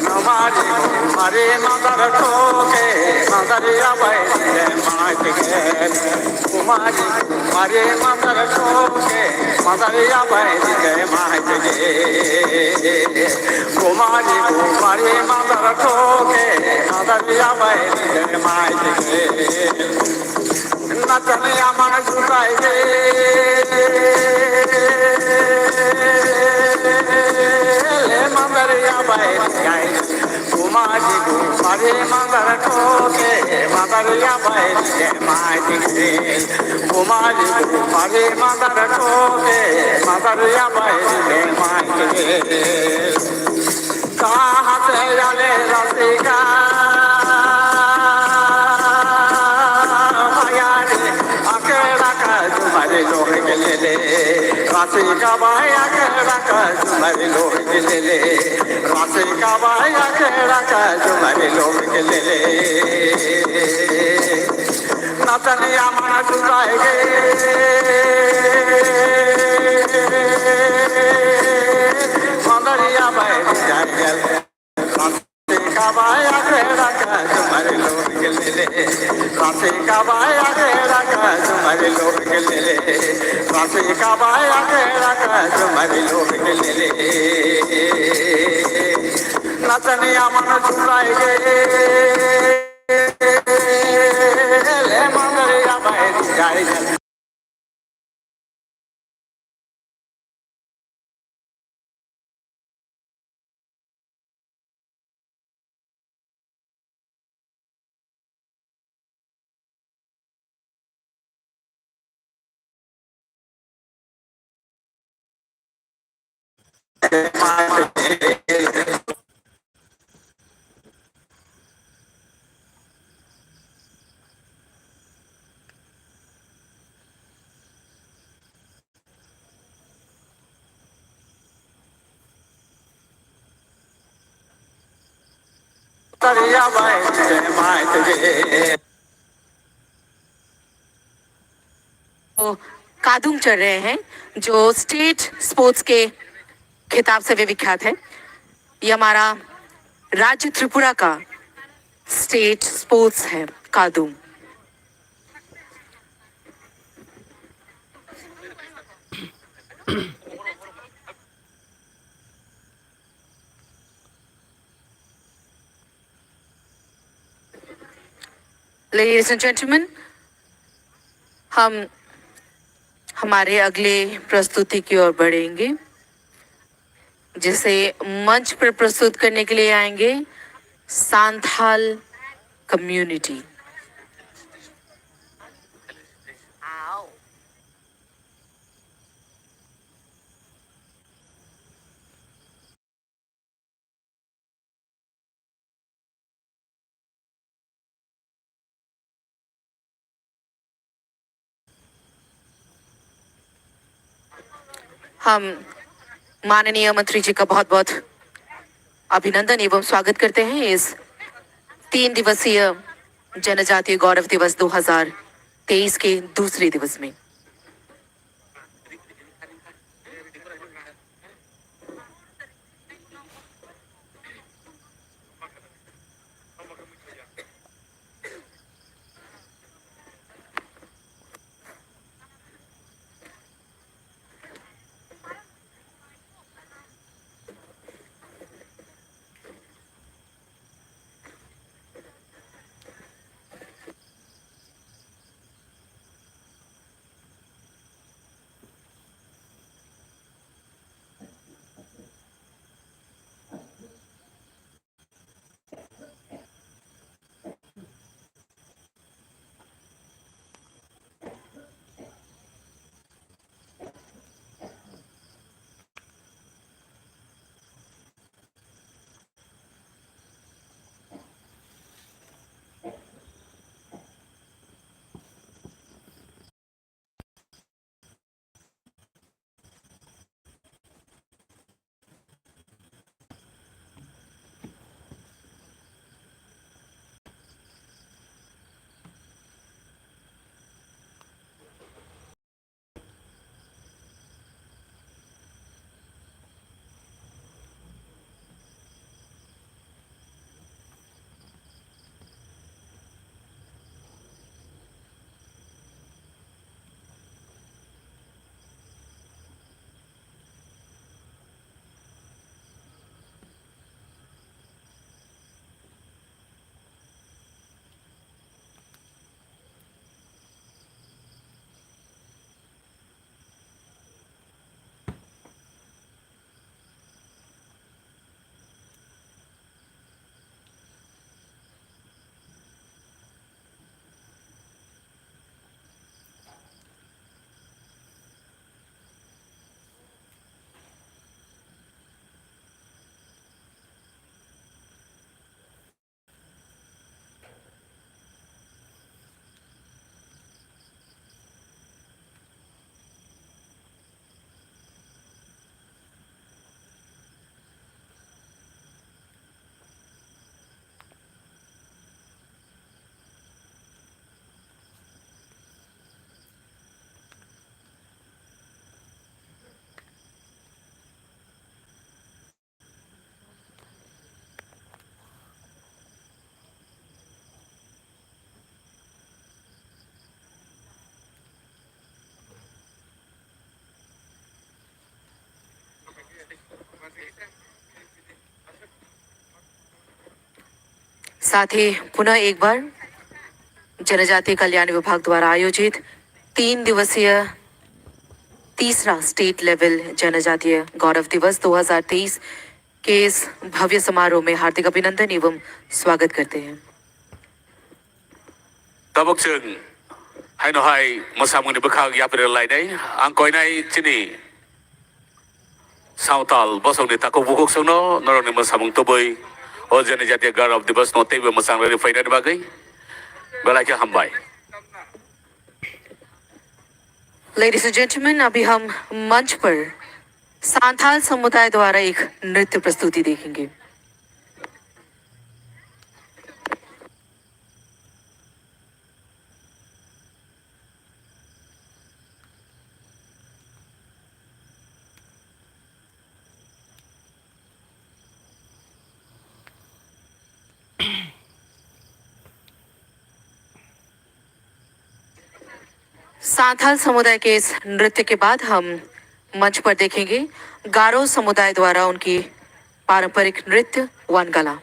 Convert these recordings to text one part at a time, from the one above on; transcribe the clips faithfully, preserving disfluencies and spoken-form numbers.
Kumari, Kumari, mother toke, mother ya bai de mai de. Kumari, Kumari, mother toke, mother ya bai de mai de. Kumari, Kumari, mother toke, mother ya bai de mai de. Natani aman jutai de, le mandar ya bai gai. Kumari, Kumari, mandar toke, mandar ya bai de mai de. Kumari, Kumari, mandar toke, mandar ya bai de mai de. Kaha se yale rasika, bayani akera ka jumari lori gelele. Rasika baya akera ka jumari lori gelele. Rasika baya akera ka jumari lori gelele. Natani amana jutai ge. Mandari ya bai jai gel. Rasika baya akera ka jumari lori gelele. Rasika baya akera ka jumari lori gelele. Rasika baya akera ka jumari lori gelele. Natani amana jutai ge. Le mandari ya bai jai gel. वो कादुंग चढ़ रहे हैं, जो state sports के खिताब से भी विख्यात है। ये हमारा राज्य त्रिपुरा का स्टेट स्पोर्ट्स है कादुंग। Ladies and gentlemen, हम हमारे अगले प्रस्तुति की ओर बढ़ेंगे, जिसे मंच पर प्रस्तुत करने के लिए आएंगे सांथाल कम्युनिटी। हम माननीय मंत्री जी का बहुत-बहुत अभिनंदन एवं स्वागत करते हैं इस तीन दिवसीय जनजातीय गौरव दिवस दो हज़ार तेईस के दूसरे दिवस में। साथ ही पुनः एक बार जनजातीय कल्याण विभाग द्वारा आयोजित तीन दिवसीय तीसरा स्टेट लेवल जनजातीय गौरव दिवस दो हज़ार तेईस के इस भव्य समारोह में हार्दिक अभिनंदन एवं स्वागत करते हैं। Tabuk chwng haino hai mwsamungni bwkhak yapri lainai. Ang koinai chini Sawtal bosongni takhuk bukhuk chwngno norokni mwsamung tubui o janijatiya Gaurav Divas no teibo mwchang rwrwi phainani bagwi belai khe hambai. Ladies and gentleman, अभी हम मंच पर सांथाल समुदाय द्वारा एक नृत्य प्रस्तुति देखेंगे। सांथाल समुदाय के इस नृत्य के बाद हम मंच पर देखेंगे गारो समुदाय द्वारा उनकी पारंपरिक नृत्य वनगला।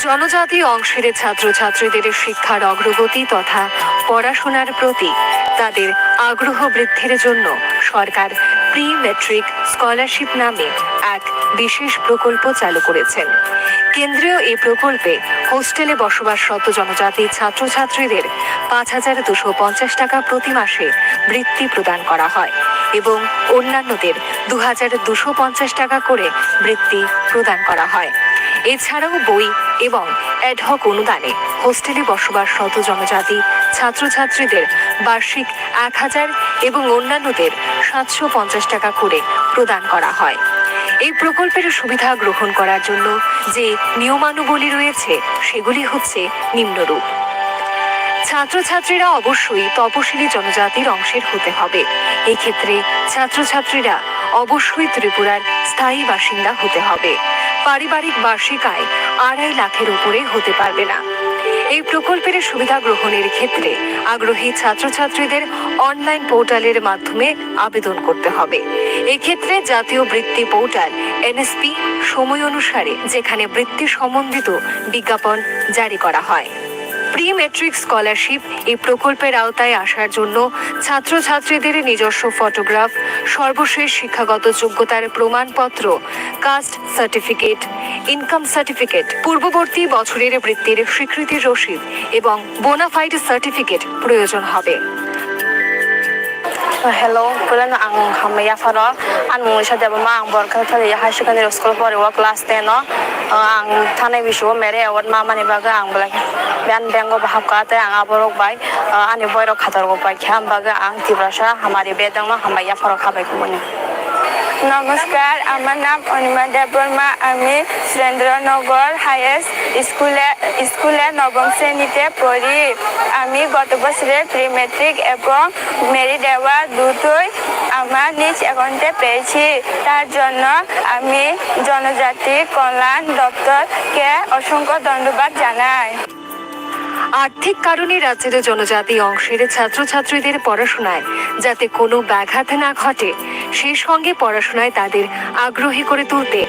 জনজাতি অংশের ছাত্রছাত্রীদের শিক্ষার অগ্রগতি তথা পড়াশোনার প্রতি তাদের আগ্রহ বৃদ্ধির জন্য সরকার প্রি ম্যাট্রিক স্কলারশিপ নামে এক বিশেষ প্রকল্প চালু করেছেন। কেন্দ্রীয় এই প্রকল্পে হোস্টেলে বসবাসরত জনজাতি ছাত্রছাত্রীদের পাঁচ হাজার দুশো পঞ্চাশ টাকা প্রতি মাসে বৃত্তি প্রদান করা হয় এবং অন্যান্যদের দু হাজার দুশো পঞ্চাশ টাকা করে বৃত্তি প্রদান করা হয়। এছাড়াও বই এবং অ্যাডহক অনুদানে হোস্টেলে বসবাসরত জনজাতি ছাত্রছাত্রীদের বার্ষিক এক হাজার এবং অন্যান্যদের সাতশো পঞ্চাশ টাকা করে প্রদান করা হয়। এই প্রকল্পের সুবিধা গ্রহণ করার জন্য যে নিয়মানুবলী রয়েছে, সেগুলি হচ্ছে নিম্নরূপ। ছাত্রছাত্রীরা অবশ্যই তপশিলি জনজাতির অংশের হতে হবে। এক্ষেত্রে ছাত্রছাত্রীরা অবশ্যই ত্রিপুরার স্থায়ী বাসিন্দা হতে হবে। পারিবারিক বার্ষিক আয় আড়াই লাখের উপরে হতে পারবে না। এই প্রকল্পের সুবিধা গ্রহণের ক্ষেত্রে আগ্রহী ছাত্রছাত্রীদের অনলাইন পোর্টালের মাধ্যমে আবেদন করতে হবে। এক্ষেত্রে জাতীয় বৃত্তি পোর্টাল, এনএসপি, সময় অনুসারে যেখানে বৃত্তি সম্বন্ধিত বিজ্ঞাপন জারি করা হয়। প্রি ম্যাট্রিক স্কলারশিপ এই প্রকল্পের আওতায় আসার জন্য ছাত্রছাত্রীদের নিজস্ব ফটোগ্রাফ, সর্বশেষ শিক্ষাগত যোগ্যতার প্রমাণপত্র, কাস্ট সার্টিফিকেট, ইনকাম সার্টিফিকেট, পূর্ববর্তী বছরের বৃত্তির স্বীকৃতি রসিদ এবং বোনাফাইড সার্টিফিকেট প্রয়োজন হবে। Hello, puilano ang hambai yapharo. Ani mung Lisa Debbarma, ang Borkha Thali Higher Secondary School pori o class ten o. Ang thanai bisio mere award ma mani bagwi ang belai ben bengo bahap ka tei ang aborok bai ani boirok khator rok bai kha bagwi ang Tiprasa hamari bedang no hambai yapharo khabai kubuni. নমস্কার, আমার নাম অনিমা দেববর্মা। আমি সুরেন্দ্রনগর হায়েস্ট স্কুলে, স্কুলে নবম শ্রেণীতে পড়ি। আমি গত বছরে প্রি ম্যাট্রিক এবং মেরিট অ্যাওয়ার্ড দুটোই আমার নিজ অ্যাকাউন্টে পেয়েছি। তার জন্য আমি জনজাতি কল্যাণ দপ্তরকে অসংখ্য ধন্যবাদ জানাই। আর্থিক কারণে রাজ্যের জনজাতি অংশের ছাত্রছাত্রীদের পড়াশোনায় যাতে কোনো ব্যাঘাত না ঘটে, সেই সঙ্গে পড়াশোনায় তাদের আগ্রহী করে তুলতে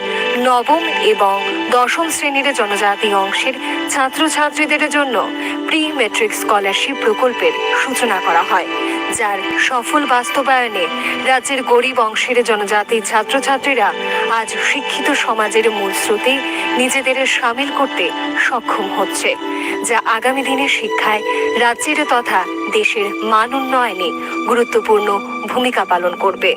নবম এবং দশম শ্রেণীর জনজাতি অংশের ছাত্রছাত্রীদের জন্য প্রি ম্যাট্রিক স্কলারশিপ প্রকল্পের সূচনা করা হয়, যার সফল বাস্তবায়নে রাজ্যের গরিব অংশের জনজাতি ছাত্রছাত্রীরা আজ শিক্ষিত সমাজের মূল স্রোতে নিজেদের সামিল করতে সক্ষম হচ্ছে, যা আগামী দিনে শিক্ষায় রাজ্যের তথা দেশের মান উন্নয়নে গুরুত্বপূর্ণ ভূমিকা পালন করবে।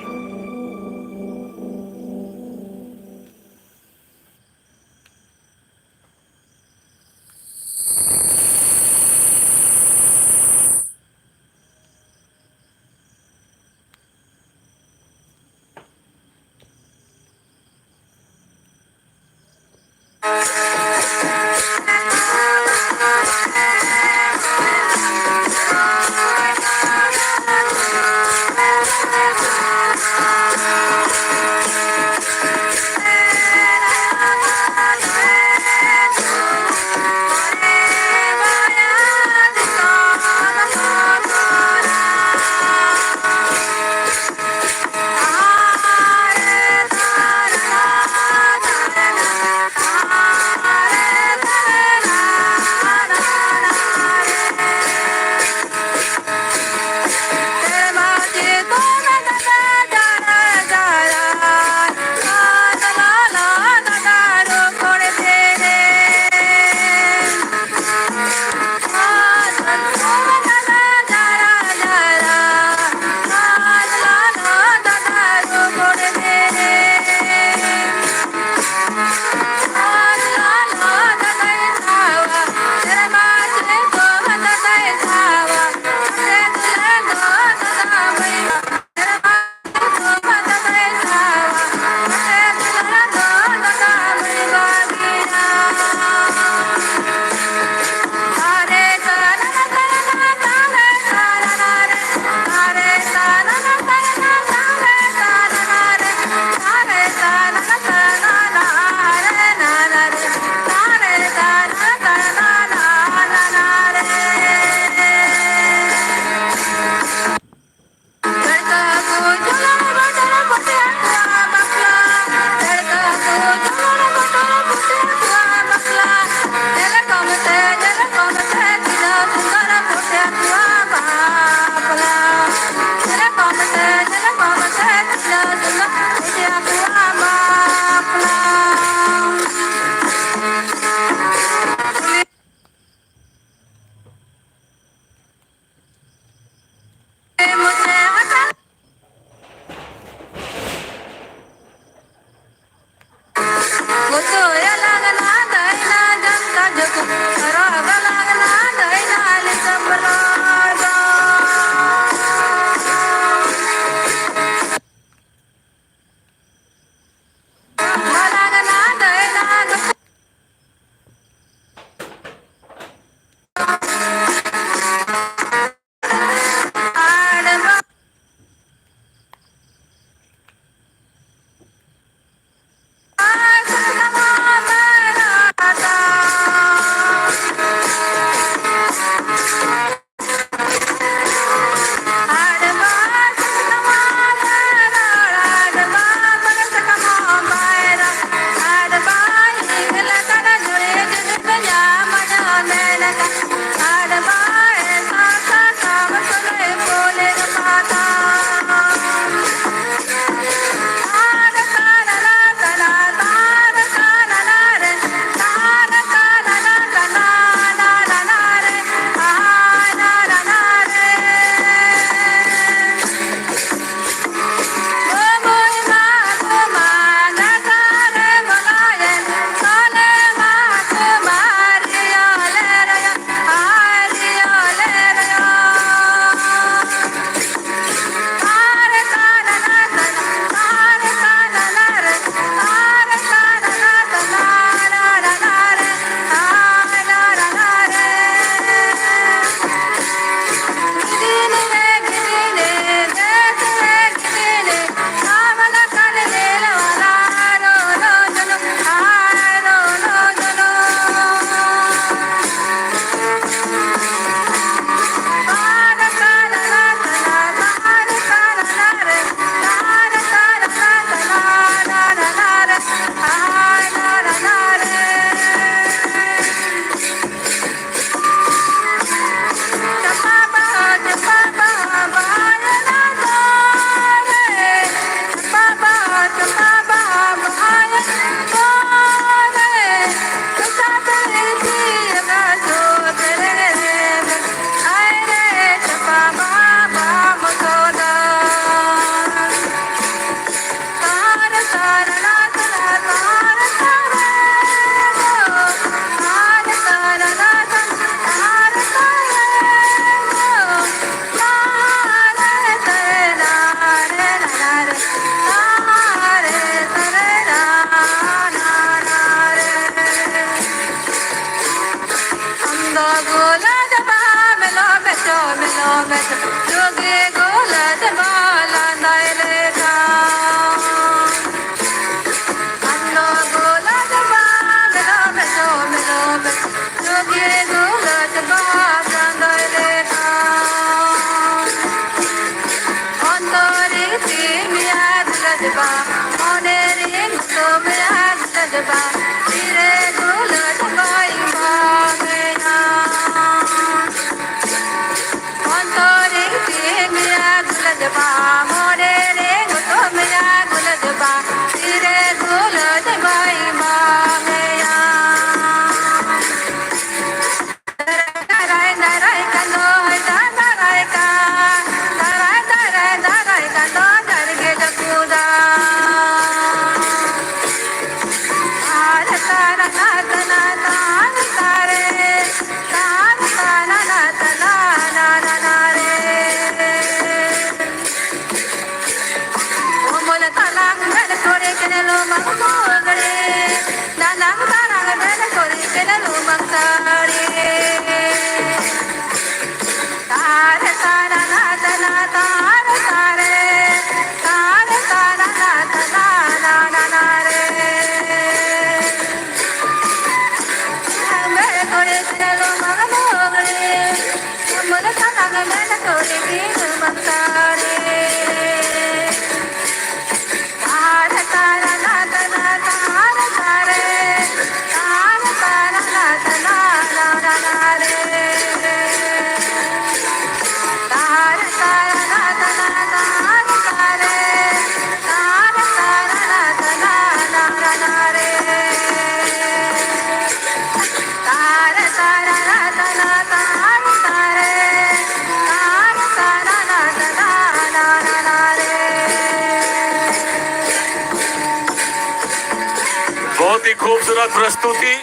बहुत ही खूबसूरत प्रस्तुति।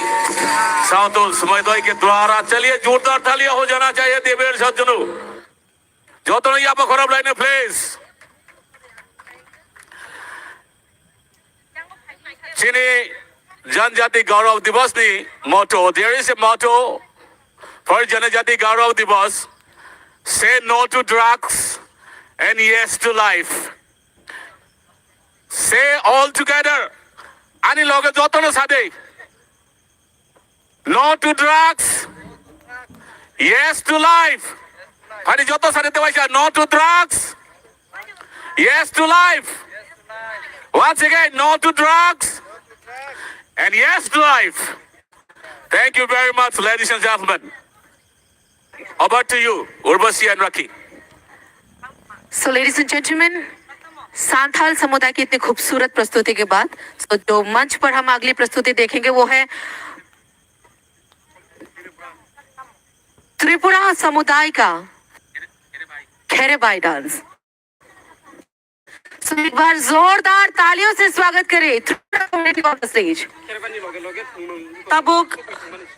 साउंड तो समय दो के द्वारा। चलिए, जोरदार तालियां हो जाना चाहिए देवेश Arjun. Jotono yaba khorap laino, please. Chini Janjati Gaurav Divas ni motto, there is a motto for Janjati Gaurav Divas, say no to drugs and yes to life. Say all together. Ani loge jotono sade. No to drugs. Yes to life. Phani joto sari tewaisa, no to drugs. Yes to life. Once again, no to drugs. And yes to life. Thank you very much, ladies and gentlemen. Over to you, Urvashi and Rakhi. So, ladies and gentlemen, Santhal समुदाय की इतनी खूबसूरत प्रस्तुति के बाद, so, जो मंच पर हम अगली प्रस्तुति देखेंगे, वो है त्रिपुरा समुदाय का खेरेबाई डांस। So, एक बार जोरदार तालियों से स्वागत करें Tripura community on the stage. Tabuk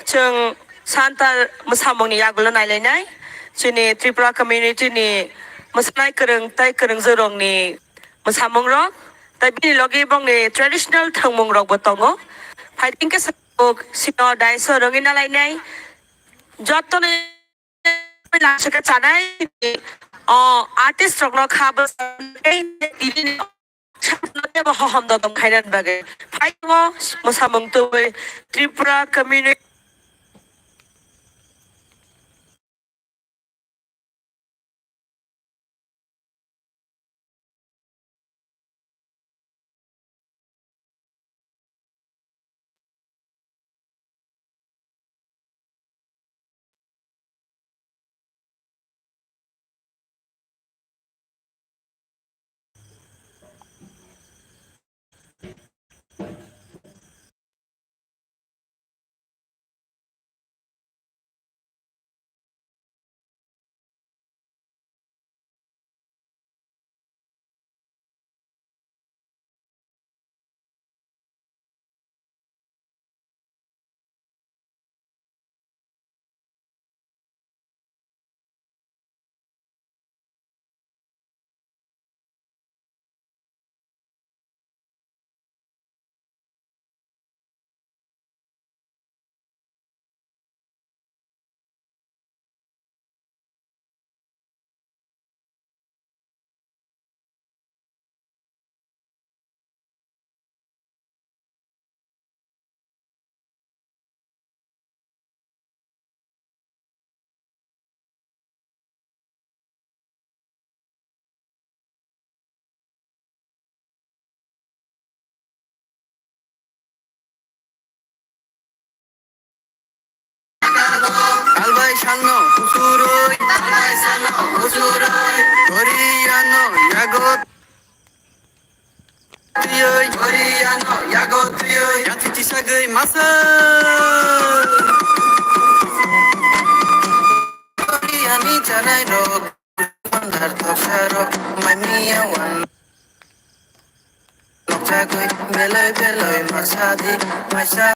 chwng Santal mwsamungni yagulo nailainai chini Tripura community ni mwsanai kwrwng tei kwrwngjwk rokni mwsamung rok tei bini logi bongni traditional thwngmung rokbo tongo. Phaidi khe tabuk sino daiso rwngwi nalainai jottoni Lachika chanai, o, artist rokno kha bwsai tini ni hohom dodom khaina bagwi. Phaio mwsamung tubui Tripura community. Albai sangno kusuroi, albai sangno kusuroi, Koreano yago tiyoi, Koreano yago tiyoi, yanti tisagoi masa. Koreani chanai rok, mandar toksaro, mamiya wan. Nokchagoi belai belai masadi, masa.